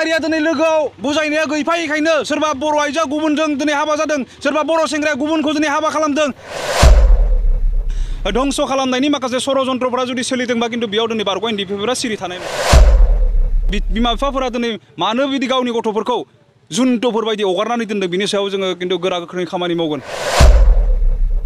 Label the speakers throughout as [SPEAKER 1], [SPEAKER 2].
[SPEAKER 1] हारिया दिनै लोगोआव बुजायनाया गैफायैखायनो सोरबा बर' आइजोआ गुबुनजों दिनै हाबा जादों, सोरबा बर' सेंग्राया गुबुनखौ दिनै हाबा खालामदों। धंस खालामनायनि माखासे षड़यन्त्रफोरा जुदि सोलिदोंबा खिन्थु बेयाव दिनै बारग' एनडिपिफोरा सिरि थानाय बिमा बिफाफोरा दिनै मानो बिदि गावनि गथ'फोरखौ जुन्थुफोर बायदि हगारनानै दोनदों बिनि सायाव जोङो खिन्थु गोरा गोख्रोङै खामानि मावगोन।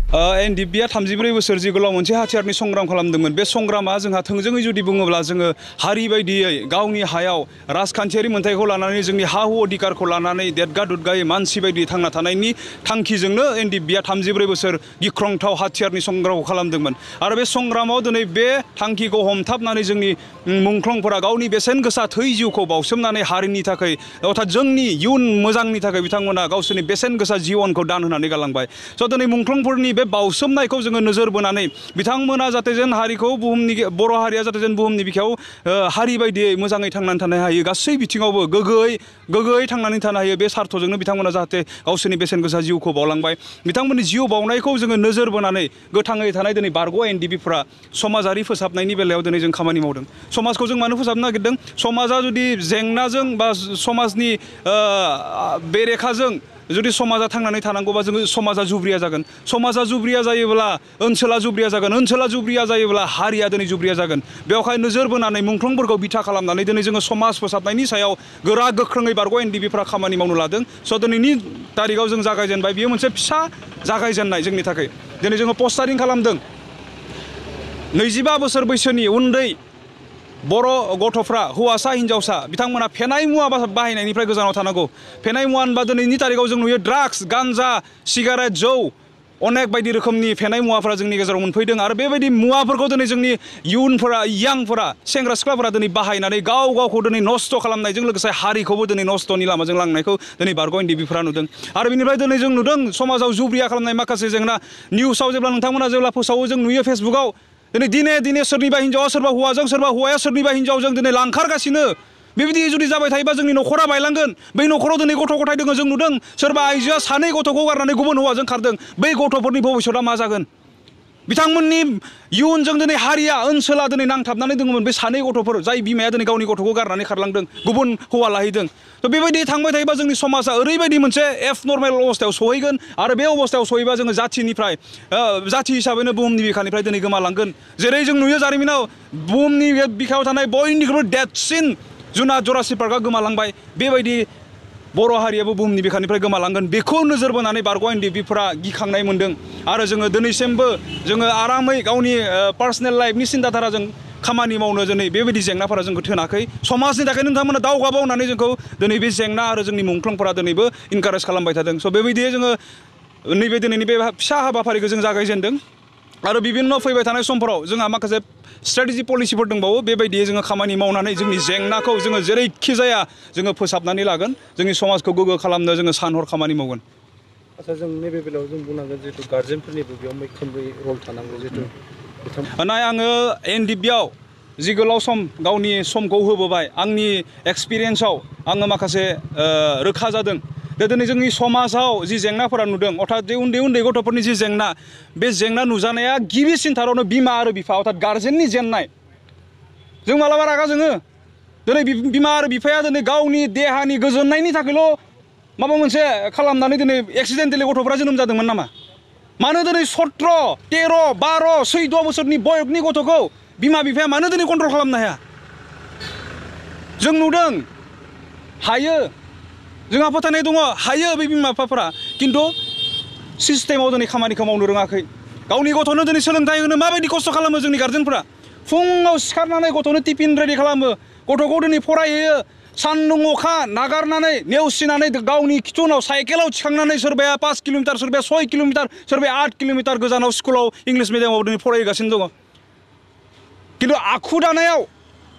[SPEAKER 1] एनडिपिआ 34 बोसोर जि गोलाव मोनसे हाथियारनि संग्राम खालामदोंमोन। बे संग्रामा जोंहा थोंजोङै जुदि बुङोब्ला जोङो हारि बायदियै गावनि हायाव राजखान्थियारि मोन्थायखौ लानानै जोंनि हा हु अधिकारखौ लानानै देदगा दुदगायै मानसि बायदि थांना थानायनि थांखिजोंनो एनडिपिआ 34 बोसोर गिख्रंथाव हाथियारनि संग्रामखौ खालामदोंमोन। आरो बे संग्रामाव दिनै बे थांखिखौ हमथाबनानै जोंनि मुंख्लंफोरा गावनि बेसेन गोसा थै जिउखौ बावसोमनानै हारिनि थाखाय अर्थात जोंनि इयुन मोजांनि थाखाय बिथांमोना गावसोरनि बेसेन गोसा जिउनखौ दान होनानै गालांबाय। स' दिनै मुंख्लंफोरनि बे बावसोमनायखौ जोङो नोजोर बोनानै बिथांमोना जाहाथे जेन हारिखौ बुहुमनि बर' हारिया जाहाथे जेन बुहुमनि बिखायाव हारि बायदियै मोजाङै थांनानै थानो हायो, गासै बिथिङावबो गोगोयै थांनानै थानो हायो, बे सार्थजोंनो बिथांमोना जाहाथे गावसोरनि बेसेन गोसा जिउखौ बावलांबाय। बिथांमोननि जिउ बावनायखौ जोङो नोजोर बोनानै गोथाङै थानाय दिनै बारग' एनडिपिफोरा समाजारि फोसाबनायनि बेलायाव दिनै जों खामानि मावदों। समाजखौ जों मानो फोसाबनो नागिरदों? समाजा जुदि जेंनाजों बा समाजनि बेरेखाजों जुदि समाजा थांनानै थानांगौबा जोङो समाजा जुब्रिया जागोन। समाजा जुब्रिया जायोब्ला ओनसोला जुब्रिया जागोन। ओनसोला जुब्रिया जायोब्ला हारिया दिनै जुब्रिया जागोन। बेवहाय नोजोर बोनानै मुंख्लंफोरखौ बिथा खालामनानै दिनै जोङो समाज फोसाबनायनि सायाव गोरा गोख्रोङै बारग' एनडिपिफोरा खामानि मावनो लादों। स' दिनैनि तारिखाव जों जागायजेनबाय। बेयो मोनसे फिसा जागायजेननाय जोंनि थाखाय। दिनै जोङो पस्टारिं खालामदों। 25 बोसोर बैसोनि उन्दै बर' गथ'फ्रा हौवासा हिन्जावसा बिथांमोना फेनाय मुवा बाहायनायनिफ्राय गोजानाव थानांगौ। फेनाय मुवा होनबा दिनैनि तारिखाव जों नुयो ड्राग्स, गान्जा, सिगारेट, जौ, अनेक बायदि रोखोमनि फेनाय मुवाफोरा जोंनि गेजेराव मोनफैदों। आरो बेबायदि मुवाफोरखौ दिनै जोंनि यांफोरा सेंग्रा सिख्लाफोरा दिनै बाहायनानै गावखौ दिनै नस्थ' खालामनायजों लोगोसे हारिखौबो दिनै नस्थ'नि लामाजों लांनायखौ दिनै बारग' एनडिपिफोरा नुदों। आरो बेनिफ्राय दिनै जों नुदों समाजाव जुब्रिया खालामनाय माखासे जेंना। निउसाव जेब्ला नोंथांमोना जेब्ला फोसावो जों नुयो फेसबुकाव दिने सोरनिबा हिन्जावा सोरबा हौवाजों, सोरबा हौवाया सोरनिबा हिन्जावजों दिनै लांखारगासिनो। बेबायदि जुदि जाबाय थायोबा जोंनि न'खरा बायलांगोन। बै न'खराव दिनै गथ' गथाय दङ जों नुदों। सोरबा आइजोआ सानै गथ'खौ गारनानै गुबुन हौवाजों खारदों। बै गथ'फोरनि भबिष्यतआ मा जागोन? बिथांमोननि इयुनजों दिनै हारिया ओनसोला दिनै नांथाबनानै दङमोन। बे सानै गथ'फोर जाय बिमाया दिनै गावनि गथ'खौ गारनानै खारलांदों, गुबुन हौवा लाहैदों। थ' बेबायदि थांबाय थायोबा जोंनि समाजा ओरैबायदि मोनसे एबनर्मेल अबस्थायाव सहैगोन। आरो बे अबस्थायाव सहैबा जोङो जाथि हिसाबैनो बुहुमनि बिखानिफ्राय दिनै गोमालांगोन। जेरै जों नुयो जारिमिनाव बुहुमनि बिखायाव थानाय बयनिख्रुइबो देरसिन जुनार जुरासिक पार्कआ गोमालांबाय। बेबायदि बर' हारियाबो बुहुमनि बिखानिफ्राय गोमालांगोन। बेखौ नोजोर बोनानै बारग' एनडिपिफोरा गिखांनाय मोनदों। आरो जोङो दिनैसिमबो जोङो आरामै गावनि पार्सनेल लाइफनि सिन्ताधाराजों खामानि मावनो दिनै बेबायदि जेंनाफोरा जोंखौ थोनाखै। समाजनि थाखाय नोंथांमोना दावगाबाव होननानै जोंखौ दिनै बे जेंना आरो जोंनि मुंख्लंफोरा दिनैबो इनकारेज खालामबाय थादों। स' बेबायदियै जोङो नैबे दिनैनि बे फिसा हाबाफारिखौ जों जागायजेनदों। आरो बिभिन्न फैबाय थानाय समफोराव जोंहा माखासे स्ट्रेटेजि पलिसिफोर दंबावो। बेबायदियै जोङो खामानि मावनानै जोंनि जेंनाखौ जोङो जेरैखि जाया जोङो फोसाबनानै लागोन। जोंनि समाजखौ गोग्गो खालामनो जोङो सान हर खामानि मावगोन।
[SPEAKER 2] आच्चा जों नैबे बेलायाव जों बुंनांगोन जिहेतु गार्जेनफोरनिबो बेयाव मैखोमै रल थानांगौ जिहेतु
[SPEAKER 1] नाय आङो एनडिपिआव जि गोलाव सम गावनि समखौ होबोबाय आंनि एक्सपिरियेन्सआव आङो माखासे रोखा जादों। दिनै जोंनि समाजाव जि जेंनाफोरा नुदों अर्थात उन्दै गथ'फोरनि जि जेंना, बे जेंना नुजानाया गिबिसिन थारावनो बिमा आरो बिफा अर्थात गार्जेननि जेननाय। जों मालाबा रागा जोङो। दिनै बिमा आरो बिफाया दिनै गावनि देहानि गोजोननायनि थाखायल' माबा मोनसे खालामनानै दिनै एक्सिडेन्टेलि गथ'फ्रा जोनोम जादोंमोन नामा? मानो दिनै 17, 13, 12, 14 बोसोरनि बयसनि गथ'खौ बिमा बिफाया मानो दिनै कन्ट्रल खालामनो हाया? जों नुदों हायो। जोंहा फोथायनाय दङ हायो बे बिमा बिफाफोरा। खिन्थु सिस्टेमाव दिनै खामानिखौ मावनो रोङाखै। गावनि गथ'नो दिनै सोलोंथाइ होनो माबायदि खस्थ' खालामो जोंनि गार्जेनफोरा। फुङाव सिखारनानै गथ'नो टिफिन रेडि खालामो। गथ'खौ दिनै फरायहोयो। सान्दुं अखा नागारनानै नेवसिनानै गावनि खिथुनाव साइकेलाव थिखांनानै सोरबाया 5 किल'मिटार, सोरबाया 6 किल'मिटार, सोरबाया 8 किल'मिटार गोजानाव स्कुलाव इंलिस मिडियामाव दिनै फरायगासिनो दङ। खिन्थु आखु दानायाव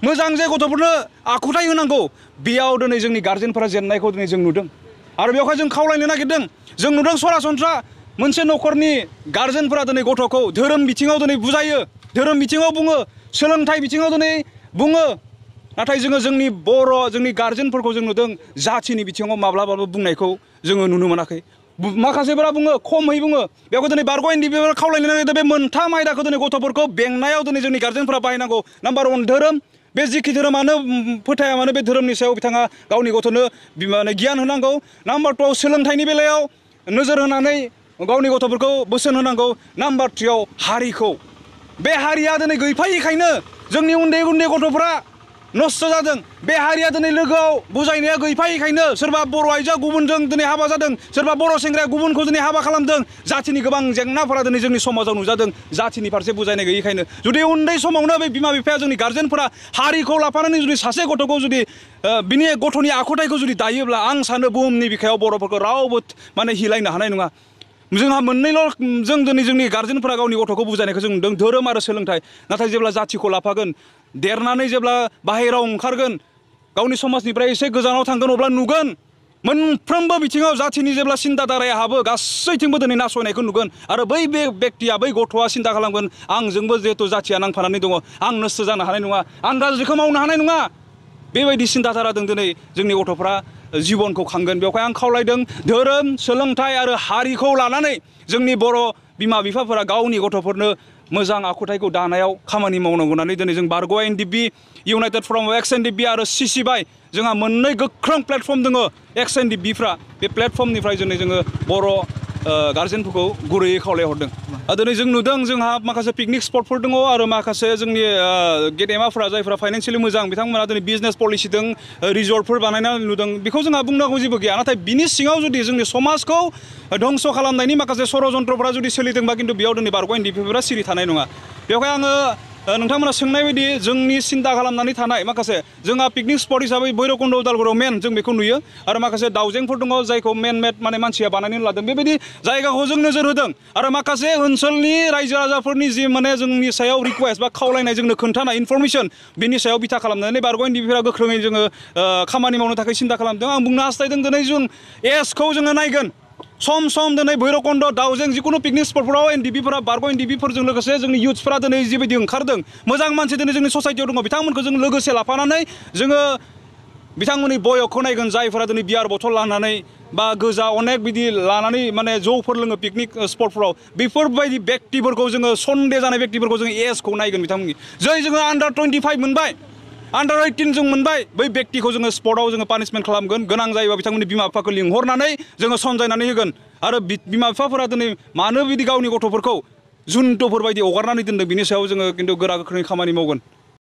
[SPEAKER 1] मोजां जे गथ'फोरनो आखुथाय होनांगौ, बेयाव दिनै जोंनि गार्जेनफोरा जेननायखौ दिनै जों नुदों। आरो बेवहाय जों खावलायनो नागिरदों। जों नुदों सरासनस्रा मोनसे न'खरनि गार्जेनफोरा दिनै गथ'खौ धोरोम बिथिङाव दिनै बुजायो, धोरोम बिथिङाव बुङो, सोलोंथाइ बिथिङाव दिनै बुङो। नाथाय जोङो जोंनि गार्जेनफोरखौ जों नुदों जाथिनि बिथिङाव माब्लाबाबो बुंनायखौ जोङो नुनो मोनाखै। माखासेफोरा बुङो, खमै बुङो। बेखौ दिनै बारग' एनडिपिफोरा खावलायनो नागिरदों बे मोनथाम आयदाखौ दिनै गथ'फोरखौ बेंनायाव दिनै जोंनि गार्जेनफोरा बाहायनांगौ। नाम्बार 1 धोरोम, बे जिखि धोरोमानो फोथाया मानो बे धोरोमनि सायाव बिथाङा गावनि गथ'नो गियान होनांगौ। नाम्बार 2 सोलोंथाइनि बेलायाव नोजोर होनानै गावनि गथ'फोरखौ बोसोन होनांगौ। नाम्बार 3 हारिखौ बे हारिया दिनै गैफायिखायनो जोंनि उन्दै उन्दै गथ'फ्रा नस्थ' जादों। बे हारिया दिनै लोगोआव बुजायनाया गैफायिखायनो सोरबा बर' आइजोआ गुबुनजों दिनै हाबा जादों, सोरबा बर' सेंग्राया गुबुनखौ दिनै हाबा खालामदों। जाथिनि गोबां जेंनाफोरा दिनै जोंनि समाजाव नुजादों जाथिनि फारसे बुजायनाय गैयिखायनो। जुदि उन्दै समावनो बे बिमा बिफाया जोंनि गार्जेनफोरा हारिखौ लाफानानै जुदि सासे गथ'खौ जुदि बिनि गथ'नि आखुथायखौ जुदि दायोब्ला आं सानो बुहुमनि बिखायाव बर'फोरखौ रावबो हिलायनो हानाय नङा। जोंहा मोननैल' जों दिनै जोंनि गार्जेनफोरा गावनि गथ'खौ बुजायनायखौ जों नुदों, धोरोम आरो सोलोंथाइ। नाथाय जेब्ला जाथिखौ लाफागोन, देरनानै जेब्ला बाहेरायाव ओंखारगोन, गावनि समाजनिफ्राय एसे गोजानाव थांगोन, अब्ला नुगोन मोनफ्रोमबो बिथिङाव जाथिनि जेब्ला सिन्ता धाराया हाबो गासैथिंबो दिनै नासयनायखौ नुगोन। आरो बै बेक्तिया बै गथ'आ सिन्ता खालामगोन आंजोंबो जिहेथु जाथिया नांफानानै दङ, आं नस्थ' जानो हानाय नङा, आं गाज्रिखौ मावनो हानाय नङा। बेबायदि सिन्ता धाराजों दिनै जोंनि गथ'फ्रा जिबनखौ खांगोन। बेवहाय आं खावलायदों धोरोम, सोलोंथाइ आरो हारिखौ लानानै जोंनि बर' बिमा बिफाफोरा गावनि गथ'फोरनो मोजां आखुथायखौ दानायाव खामानि मावनांगौ होननानै दिनै जों बारग' एनडिपि, इउनाइटेड फराम अफ एक्स एनडिपि आरो सिसिबाइ जोंहा मोननै गोख्रों प्लेटफर्म दङ एक्स एनडिपिफ्रा। बे प्लेटफर्मनिफ्राय दिनै जोङो बर' गार्जेनफोरखौ गुरैयै खावलायहरदों। दिनै जों नुदों जोंहा माखासे पिकनिक स्पटफोर दङ आरो माखासे जोंनि गेदेमाफोरा जायफोरा फाइनान्सियेलि मोजां बिथांमोना दिनै बिजनेस पलिसिजों रिजर्टफोर बानायनानै नुदों। बेखौ जोंहा बुंनांगौ जेबो गैया। नाथाय बिनि सिङाव जुदि जोंनि समाजखौ धंस' खालामनायनि माखासे षड़यन्त्रफोरा जुदि सोलिदोंबा खिन्थु बेयाव दिनै बारग' एनडिपिफोरा सिरि थानाय नङा। बेवहाय आङो नोंथांमोना सोंनाय बायदि जोंनि सिन्ता खालामनानै थानाय माखासे जोंहा पिकनिक स्पट हिसाबै भैरबकुन्द उदालगुरियाव मेन जों बेखौ नुयो आरो माखासे दावजेंफोर दङ जायखौ मेन मेड मानसिया बानायनानै लादों। बेबायदि जायगाखौ जों नोजोर होदों आरो माखासे ओनसोलनि रायजो राजाफोरनि जि जोंनि सायाव रिकुवेस्ट बा खावलायनाय जोंनो खोन्थानाय इनफरमेसन बिनि सायाव बिथा खालामनानै बारग' एनडिपिफोरा गोख्रोङै जोङो खामानि मावनो थाखाय सिन्ता खालामदों। आं बुंनो हास्थायदों दिनै जों एजखौ जोङो नायगोन। सम दिनै भैरबकुन्द दावजें जिखुनु पिकनिक स्पटफोराव एनडिपिफोरा बारग' एनडिपिफोरजों लोगोसे जोंनि इयुथ्सफोरा दिनै जिबायदि ओंखारदों मोजां मानसि दिनै जोंनि ससाइटियाव दङ बिथांमोनखौ जों लोगोसे लाफानानै जोङो बिथांमोननि बयखौ नायगोन जायफोरा दिनै बियार बथल लानानै बा गोजा अनेक बिदि लानानै जौफोर लोङो पिकनिक स्पटफोराव बेफोरबायदि बेक्तिफोरखौ जोङो सन्देह जानाय बेक्तिफोरखौ जोङो एजखौ नायगोन बिथांमोननि। जै जोङो आन्डार 25 मोनबाय, आन्डार 18 जों मोनबाय, बै बेक्तिखौ जोङो स्पटआव जोङो पानिशमेन्ट खालामगोन। गोनां जायोबा बिथांमोननि बिमा बिफाखौ लिंहरनानै जोङो समजायनानै होगोन। आरो बिमा बिफाफोरा दिनै मानो बिदि गावनि गथ'फोरखौ जुन्थुफोर बायदि हगारनानै दोनदों बिनि सायाव जोङो खिन्थु गोरा गोख्रोङै खामानि मावगोन।